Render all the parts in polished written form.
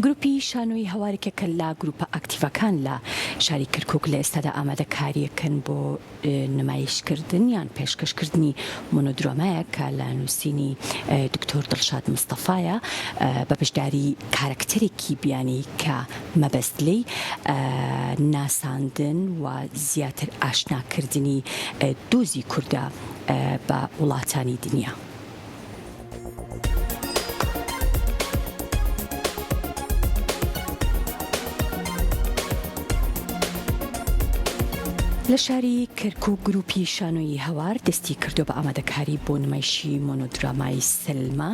گروپی شانۆیی هەوار یەکێکە لە گروپە ئاکتیڤەکان لە شاری کەرکوک، لە ئێستادا ئامادەکارییەکەن بۆ نمایشکردن یان پێشکەشکردنی مۆنۆدرامایەک کە لە نووسینی دکتۆر دڵشاد مستەفایە بە بەشداری کارەکتەرێکی بیانی کە مەبەست لێی ناساندن و زیاتر ئاشناکردنی دۆزی کوردە بە وڵاتانی دنیا. لە شاری کەرکوک گروپی شانۆیی هەوار دەستی کردووە بە ئامادەکاری بۆ نمایشی مۆنۆدرامای سەلما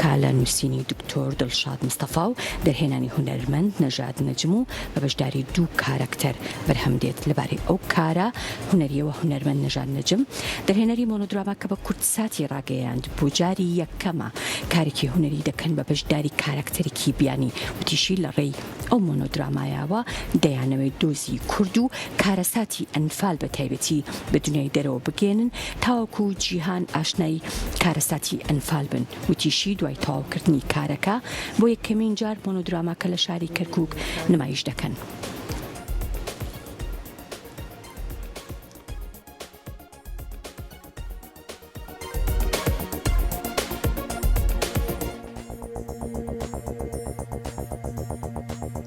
کە لە نووسینی دکتۆر دڵشاد مستەفا و دەرهێنانی هونەرمەند نەژاد نەجم و بە بەشداری دوو کارەکتەر بەرهەم دێت. لەبارەی ئەو کارە هونەرییەوە هونەرمەند نەژاد نەجم، دەرهێنەری مۆنۆدراماکە بە کوردساتی ڕاگەیاند، بۆ جاری یەکەمە کارێکی هونەری دەکەن بە بەشداری کارەکتەرێکی بیانی، وتیشی لە ڕێی ئەو مۆنۆدرامایەوە دەیانەوێت دۆزی کورد و کارەساتی ئەنفال بە تایبەتی بە دنیای دەرەوە بگەیەنن تاوەکو جیهان ئاشنای کارەساتی ئەنفال بن، وتیشی دوای تەواوکردنی کارەکە بۆ یەکەمین جار مۆنۆدراماکە لە شاری کەرکوک نمایش دەکەن.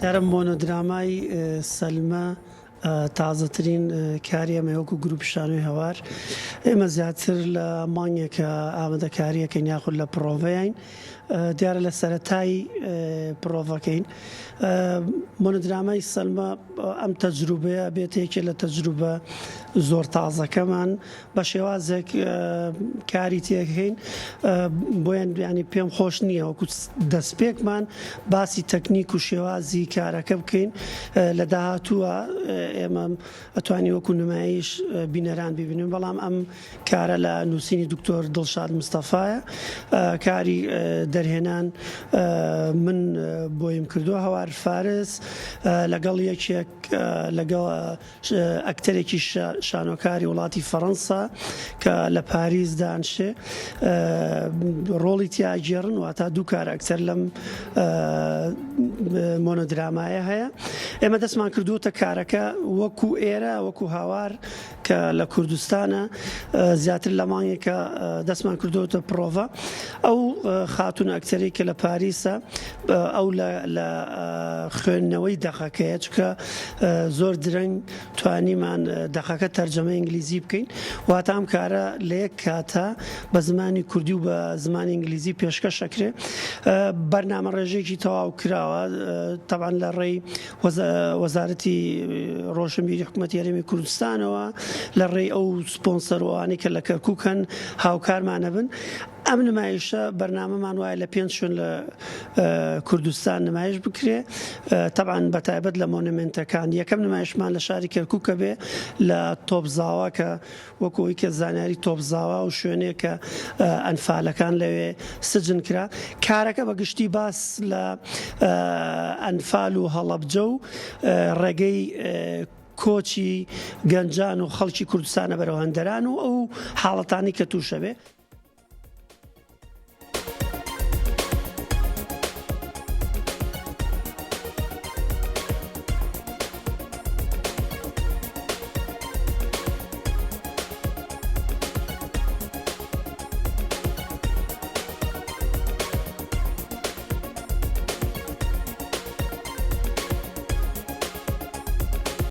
دیارە مۆنۆدرامای سەلمە تازەترین کاری ئێمە وەکو گروپی شانۆی هەوار ئێمە زیاتر لە مانگێکە ئامادەکاریەکەین یاخود لە پڕۆڤەین دیارە لە سەرەتای پڕۆڤەکەین مۆنۆدرامای سەلمە ئەم تەجروبەیە بێتە یەکێ لە تەجروبە زۆر تازەکەمان بە شێوازێک کاری تێکەین بۆیان بیانی پێم خۆش نییە وەکو دەستپێکمان باسی تەکنیک و شێوازی کارەکە بکەین لە داهاتووە ئێمە ئەتوانی وەکو نمایش بینەران ببینن بەڵام ئەم کارە لە نووسینی دکتۆر دڵشاد مستەفایە کاری دەرهێنان من بۆیم کردووە هەوار فارس لەگەڵ یەکێک لەگەڵ ئەکتەرێکی شانۆکاری وڵاتی فەڕەنسا کە لە پاریس دانشێ ڕۆڵی تیاگێڕن واتا دوو کارئەکتەر لەم مۆنۆدرامایە هەیە ئێمە دەستمان کردووەتە کارەکە وەکو ئێرە وەکو هاوار کە لە کوردستانە زیاتر لە مانگێکە دەستمان کردووەتە پرۆڤە ئەو خاتون ئەکتەری کە لە پاریسە ئەو لە خوێندنەوەی دەقەکەیە چکە زۆر درەنگ توانیمان دەقەکە تەرجەمە ئینگلیزی بکەین واتە ئەم کارە لە یەک کاتە بە زمانی کوردی و بە زمانی ئینگلیزی پێشکەش ئەکرێ بەرنامە ڕێژێکی تەواو کراوە تەبعەن لە ڕێی وەزارەتی ڕۆشنبیری حکوومەتی هەرێمی کوردستانەوە لە ڕێی ئەو سپۆنسەرەوانەی کە لە کەرکوک هەن هاوکارمانە بن ئەم نمایشە بەرنامەمان وایە لە پێنج شوێن لە کوردستان نمایش بکرێ تەبعەن بە تایبەت لە مۆنمنتەکان یەکەم نمایشمان لە شاری کەرکووکە بێ لە تۆپزاوا کە وەکو ئەوی کە زانیاری تۆپزاوا و شوێنێک کە ئەنفالەکان لەوێ سجن کرا کارەکە بە گشتی باس لە ئەنفال و هەڵەبجە و ڕێگەی کۆچی گەنجان و خەڵکی کوردستانە بەرەو هەندەران و ئەو حاڵەتانی کە تووشە بێ.